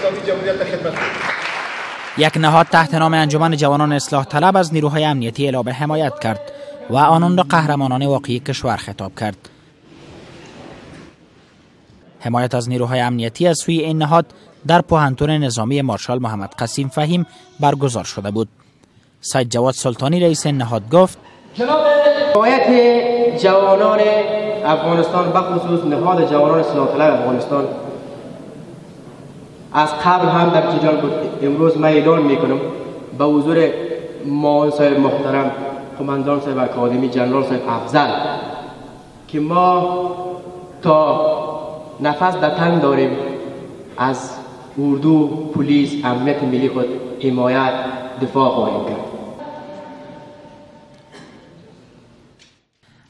اسلامی جمهوریت خدمت. یک نهاد تحت نام انجمن جوانان اصلاح طلب از نیروهای امنیتی اعلام حمایت کرد و آنان را قهرمانان واقعی کشور خطاب کرد. حمایت از نیروهای امنیتی از سوی این نهاد در پوهنتون نظامی مارشال محمد قسیم فهیم برگزار شده بود. سید جواد سلطانی رئیس نهاد گفت: حمایت جوانان افغانستان بخصوص نهاد جوانان اصلاح طلب افغانستان از قبل هم در جریان بود. امروز من اعلان میکنم به حضور معاون صاحب محترم، قماندان صاحب اکادمی، جنرال صاحب افضل، که ما تا نفس در تن داریم از اردو، پلیس، امنیت ملی خود حمایت، دفاع خواهیم کرد.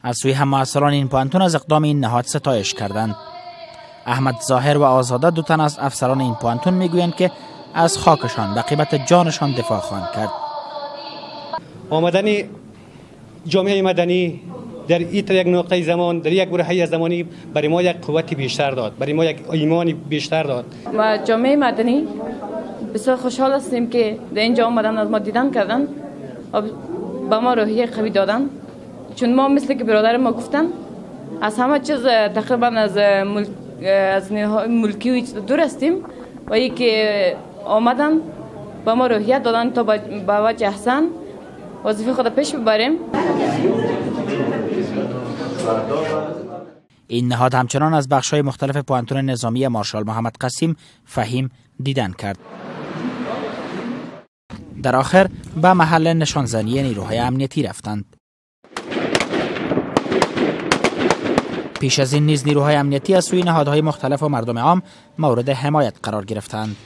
از سوی هم محصلان این پوهنتون از اقدام این نهاد ستایش کردند. احمد ظاهر و آزاده دو تن از افسران این پوهنتون میگویند که از خاکشان به قیمت جانشان دفاع خواهند کرد. آمدن جامعه مدنی در این یک نقطه زمان، در یک برهه زمانی برای ما یک قوت بیشتر داد، برای ما یک ایمان بیشتر داد. ما جامعه مدنی بسیار خوشحال هستیم که در اینجا آمدن، از ما دیدن کردن و به ما روحیه قوی دادن، چون ما مثل که برادر ما گفتن از همه چیز تقریبا از ملکی دور هستیم و یکی آمدن به ما روحیه دادن تا به وجه احسن وظیفه خود پیش ببریم. این نهاد همچنان از بخش‌های مختلف پوهنتون نظامی مارشال محمد قسیم فهیم دیدن کرد. در آخر به محل نشانزنی نیروهای امنیتی رفتند. پیش از این نیز نیروهای امنیتی از سوی نهادهای مختلف و مردم عام مورد حمایت قرار گرفتند.